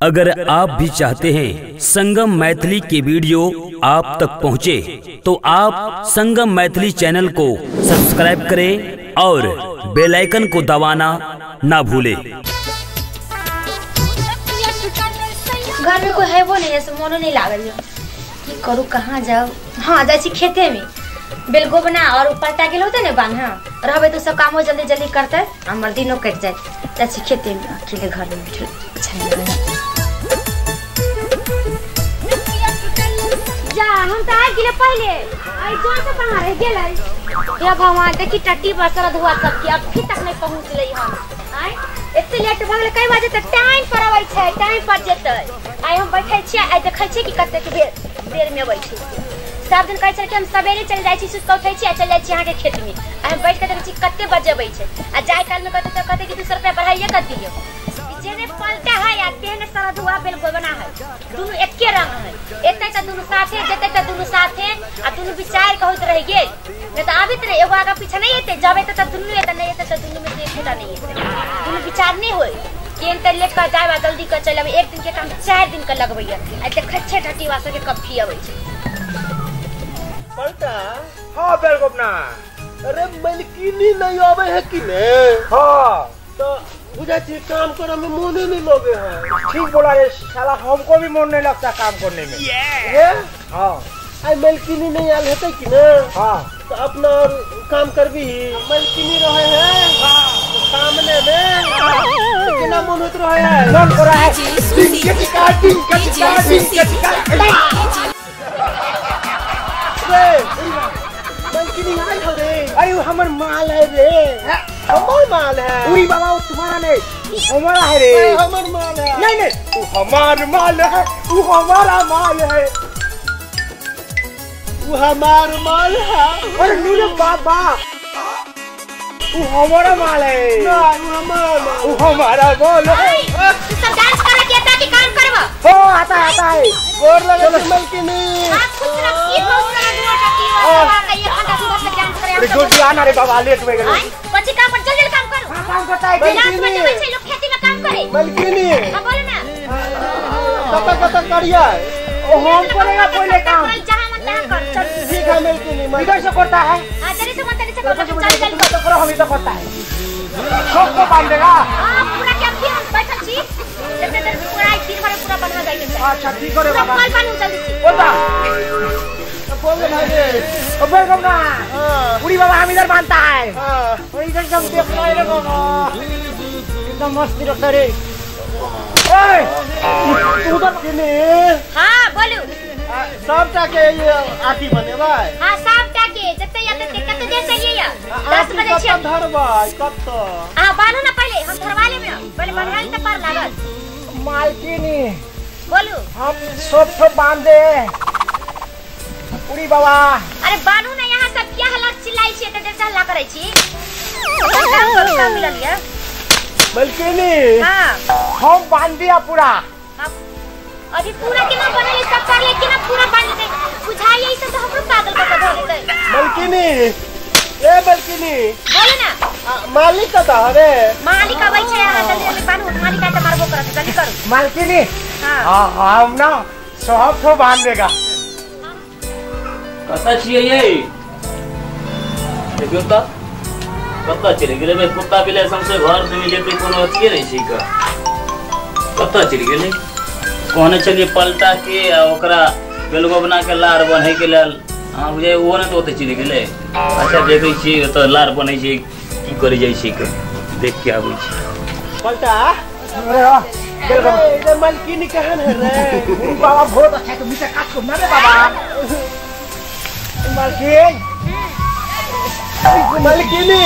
अगर आप भी चाहते हैं संगम मैथिली के वीडियो आप तक पहुंचे, तो आप संगम मैथिली चैनल को सब्सक्राइब करें और बेल आइकन को दबाना ना भूलें। घर में कोई है वो नहीं, ऐसे मोनो नहीं लागल की करू, कहाँ जाओ। हाँ जाइ छी खेते में बेलगो बना और पलटा गेल होते ने बान्हा रहबे तो सब कामो जल्दी जल्दी करते, हमर दिनो कट जाए। जाइ छी खेते में, अकेले घर में बैठल अच्छा नहीं लगे। जा हम तो आ गेले पहले, आई जोर से कहां रह गेलै। हे भगवान, देखी टट्टी पर सरद हुआ सबके अभी तक नहीं पहुंचलै हम। आय एते लेट भ गेलै, कई बजे तक टाइम पर अबै छै, टाइम पर जेतै। आइ हम बैठै छियै, आइ देखै छियै कि कतेक देर में अबै छै। सब दिन कहै छै कि हम सवेरे चलि जाइ छी, सुति कऽ उठै छी आ चलि जाइ छी अहाँके खेतमे। आ हम बैठ कऽ देखै छी कते बजे अबै छै। आ जाय कालमे कहतै तऽ कहतै कि 200 रुपया बढ़ाइए कऽ दियौ। जेने पलटा है आ तेहने सरधुआ बेलगोबना है, दुनू एके रंग है। एतै तऽ दुनू साथे, जेतै तऽ दुनू साथे, आ दुनू विचारि कऽ होइत रहि गेल। नहि तऽ आबैत रहै, एगो आगाँ पीछा नहि एतै, जब एतै तऽ दुनू एतै, नहि एतै तऽ दुनू मे से एकोटा नहि एतै। दुनू विचार नहि होइ केहन तऽ लेट कऽ जायब आ जल्दी कऽ चलि आबै। एक दिन के काम 4 दिन के लगबैया। आ देखै छियै टटीवा सबके कफी अबै छै। पलटा हाँ बेलगोबना, अरे मलकिनी नहीं आवे है कि ने? हाँ तो बुझा छी काम करे में मोने नहीं लगे है। ठीक बोला रे साला, हमको भी मन नहीं लगता काम करने में। ये हाँ आई मलकिनी नहीं आल हेतै कि ने? हाँ तो अपना और काम करबी, मलकिनी रहे है। हाँ सामने में तो केना मन होत रहे है, मन कर रहा है टिंग टिंग टिंग टिंग। रे मलकिनी आयल हो रे। अरे वो हमर माल है रे। हमर माल है? उरी बाबा वो तुम्हारा नहीं, वो हमारा है रे। हमर माल है। नहीं नहीं वो हमार माल है, वो हमारा माल है, वो हमार माल है। अरे नीले बाबा वो हमारा माल है। नहीं वो हमारा माल, वो हमारा माल है। तू सब डांस करे के आता कि काम करबा? हो आता आता है। गोर लगे मलकिनी। हां खुश रख की बहुत सारा दुआ टकी बाबा का एक घंटा सुबह से डांस करे। अरे जल्दी आना रे बाबा, लेट हो गेलै। बच्चे काम पर जल्दी काम करो। हां काम करता है डांस में जबै छै लोग खेती में काम करे। मलकिनी हां बोलो ना, कत कत करिया ओ हम करेगा पहले काम, जहां मन तहां कर। चल ठीक है मलकिनी, इधर से करता है। हां जल्दी से मन तनी से कर, चल चल तो करो, हम इधर करता है सबको बांध देगा। हां पूरा के फिर हम बैठल छी जते देर पूरा आई दिन भर पूरा बनवा जाई। अच्छा ठीक करे बाबा, कल बनू जल्दी से। बोलता बोल रे भाई रे। ओ बेलगोबना ना, हां पूरी बाबा हम इधर बांधता है। हां और इधर सब देख रहे रे बाबा, एकदम मस्त रखता रे। ओए तू उधर किने? हां बोलू। सबटा के ये आटी बनेबै? हां सबटा के जते या तते कते देर चाहिए या 10 बजे छै। धरबै कब तो? हां बान्हू ना पहले, हम धरवा लेबै, पहले बन्हाल त पार लागल। मालकिनी बोलू। हम सब सब बांध दे उड़ी बाबा। अरे बान्हू ना, यहाँ सब क्या हल्ला चिल्लाई छी, एते देर से हल्ला करै छी। काम करू, काम मिलल या मलकिनी। हां हम बांध दिया पूरा। अभी पूरा केना बनले सब करले केना पूरा बांध दे बुझाई ई सब तो हमरो पागल क के धर देतै। मलकिनी ए मलकिनी बोलो ना। मालिक कत हवे? मालिक अबै छै, अहाँ जल्दी जल्दी बान्हू, मालिक आइ त मारबो करत, जल्दी करू। मालकिनी हां हां हम ना सब तो बांध देगा। कतऽ छियै यै? देखियौ तऽ कतऽ चलि गेलै बे कुत्ता बिलाइ सौंसे घर से जेतै, कोनो अथिये नहि छै का। कतऽ चलि गेलै? कहने छलियै पलटा के आ ओकरा बेलगोबना के लार बन्है के लेल, अहाँ बुझाइ ओहो नहि तऽ ओतऽ चलि गेलै। अच्छा देखै छियै ओतऽ लार बन्है छै की करै जाइ छै, देख के आबै छी। पलटा अरे वाह बेलगोबना इधर मलकिनी कहन है रे? बाबा बहुत अच्छा है, तुम इसे काट को मारे बाबा। मालकिन मलकिनी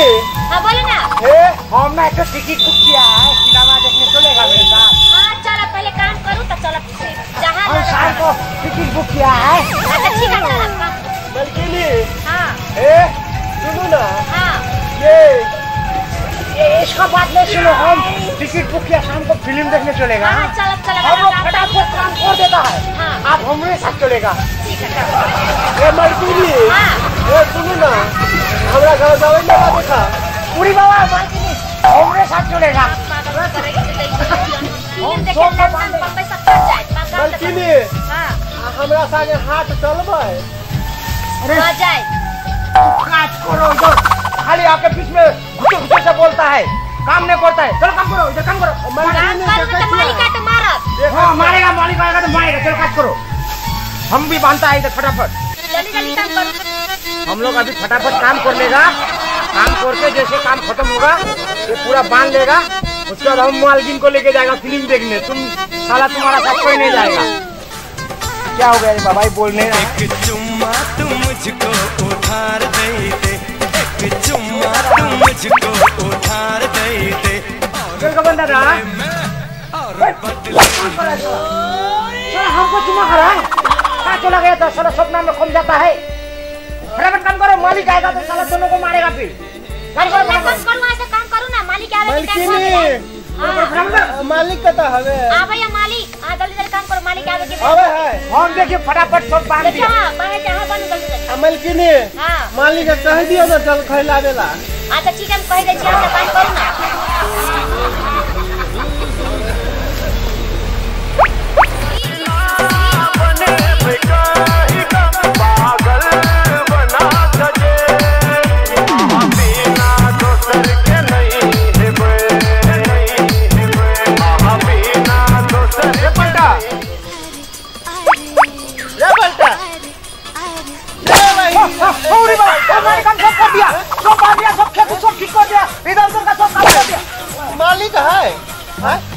हां बोलो ना। ए हम ना एक टिकट बुक किया है, सिनेमा देखने चलेगा मेरे साथ? हां चलो पहले काम करू त चलो जहां हम शाम को टिकट बुक किया है। अच्छा ठीक है चलो। मलकिनी हां ए सुनो ना। हां ये इसका बात नहीं सुनो, हम टिकट बुक किया शाम को फिल्म देखने चलेगा। हां चलो चलो, हम लोग फटाफट काम कर देता है। हां आप हमारे साथ चलेगा। ठीक है। ए मलकिनी हां ए सुनो ना, हमरा घर जावे ना देखा। पूरी बाबा मालकिनी हमारे साथ चलेगा। पागल करे के फिल्म देखे ओकरा संगे हाथ चलबै। अरे आ जाए काज करो, इधर खाली आके बीच में घुसे घुसे से बोलता है, काम नहीं करता है। चलो काम करो, इधर काम करो। काम करो तो मालिक का तो मारत। हाँ मारेगा, मालिक आएगा तो मारेगा। चलो काज करो, हम भी बांधता है इधर फटाफट। जल्दी जल्दी काम करो। हम लोग अभी फटाफट काम कर लेगा, काम करके जैसे काम खत्म होगा ये पूरा बांध लेगा, उसके बाद हम मालकिन को लेके जाएगा फिल्म देखने। तुम साला तुम्हारा साथ कोई नहीं जाएगा। क्या हो गया रे बाबा, बोलने एक चुम्मा तू मुझको उधार दे दे, एक चुम्मा तू मुझको उधार दे दे। का बंदा रहा हमको चुम्मा खा रहा है, कहाँ चला गया था साला, सपना में खम जाता है। फटाफट काम करो, मालिक आएगा तो साला दोनों को मारेगा फिर। काम करो, ऐसा काम करो ना, मालिक आवे के टाइम हो गया। मालिक कता हवे आवे या मालिक, हां जल्दी जल्दी काम करो, मालिक आवे के आवे है। हम देखिए फटाफट सब बांध दिया। हां बांधे हां बांध जल्दी जल्दी। मालकिनी हां मालिक के कह दियो ना जल खैलावेला। अच्छा ठीक है, हम कह दे छी, हम काम करू ना। मालिक है,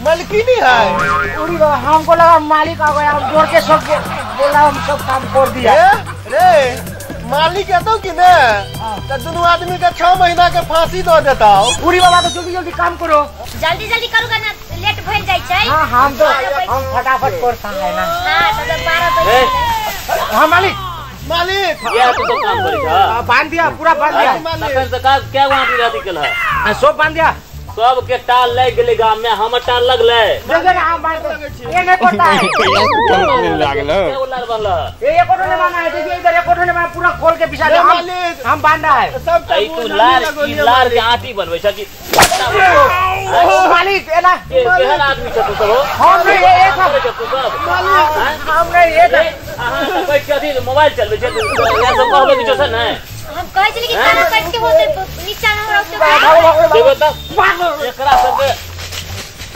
मालकिनी है। उड़ी बाबा, हमको लगा मालिक आ गया, हम जोड़ के सब बोला, हम सब काम कर दिया। रे मालिक है तो कि ने तो दोनों आदमी के 6 महीना के फांसी दे देता। उड़ी बाबा तो जल्दी जल्दी काम करो, जल्दी जल्दी करूंगा ना, लेट भइल जाय छै। हां हम तो हम फटाफट करता है ना। हां तब 12 बजे। हां मालिक, मालिक ये तो तो काम करी था, बांध दिया पूरा बांध दिया। तखन से काज क्या वहां भी राती केल है, सब बांध दिया। सब के टाल लग गेलै गांव में, हमर टाल लगलै। देखो ना हम बांध ये नहीं पड़ता है। ये एक नहीं बांधा है, देखिए इधर एक नहीं बांधा, पूरा खोल के बिछा दिया। हम बांधा है सब। तू लार लार के आटी बनबै छ कि ओ मालिक एना केहन आदमी छ तू सब हो? हम नहीं ये सब तू सब मालिक, हम नहीं ये अहां बैठ के अथी मोबाइल चलबै छै, या सब कहबै किछो छै नै। हम कहै छली कि खाना काट के होते नीचा न रहते। देखो त एकरा सबके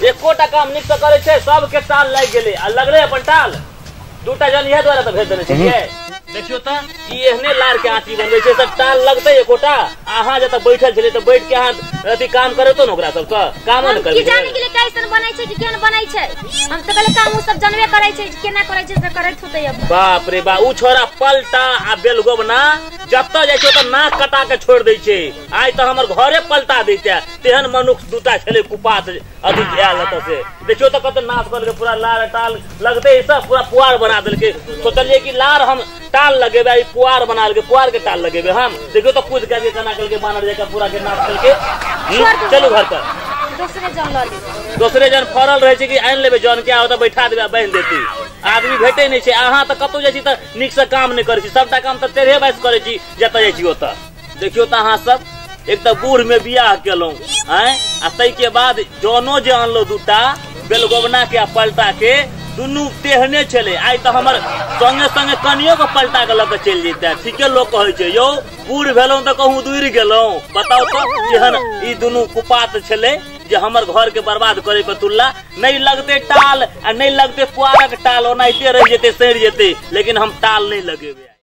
एकोटा काम नीक से करै छै, सबके टाल लागि गेलै आ लगलै अपन टाल। दूटा जन इएह द्वारा तऽ भेज देने छलियै। देखियो त ई एहने लार के आटी बनबै छै, सब टाल लगतै एकोटा। अहाँ जतऽ बैठल छलियै तऽ बैठ के अहाँ अथी काम करैतो ने ओकरा सबसँ, कामो ने की करबै। जाने के लिए कैसन बनै छै कि केहन बनै छै, हम तऽ कहले काम उ सब जानबे करै छै, केना करै छै से करैत होतै। अब बाप रे बा, उ छोरा पलटा आ बेलगोबना जतऽ जाइ छै ओतऽ नाक कटा के छोड़ दै छै। आइ तऽ हमर घरे पलटा दैते, तेहन मनुख दूटा छलै कुपात अथी आयल एतऽ से। देखियो तऽ कते नाश करलकै, पूरा लार टाल लगतै सब पूरा पुआर बना देलकै। सोचलियै कि लार हम टाल लगेबै, ई पुआर बना देलकै, पुआर के टाल लगेबै हम। देखियो तऽ कूद के केना केलकै, बानर जकाँ पूरा के नाश केलकै। चलू घर पर, दोसरे जन लऽ लेबै। दोसरे जन फड़ल रहै छै कि आनि लेबै जन के, ओतऽ बैठा देबै बान्हि देतै। आदमी भेटै नहि छै। अहाँ तऽ कतहु जाइ छी तऽ नीकसँ काम नहि करै छी, सबटा काम तऽ टेढ़े बाइस करै छी जतऽ जाइ छी ओतऽ। देखियौ तऽ अहाँ सब एक तऽ बूढ़ में बियाह केलहुँ आँय, आ ताहिके बाद जनो जे अनलहुँ दूटा बेलगोबना के आ पलटा के, दुनू तेहने छलै। आइ तऽ हमर संगे संगे कनियो के पलटा के लऽ के चलि जैते। ठीके लोक कहै छै यौ बूढ़ भेलहुँ तऽ कहूँ दूर गेलहुँ। बताउ तऽ केहन ई दुनू कुपात छलै जे हमर घर के बर्बाद करे के तुलना। नहीं लगते टाल आ नहीं लगते पुआरक टाल, ओनाहिते रहि जेतै, सड़ि जेतै, लेकिन हम टाल नहीं लगेबै।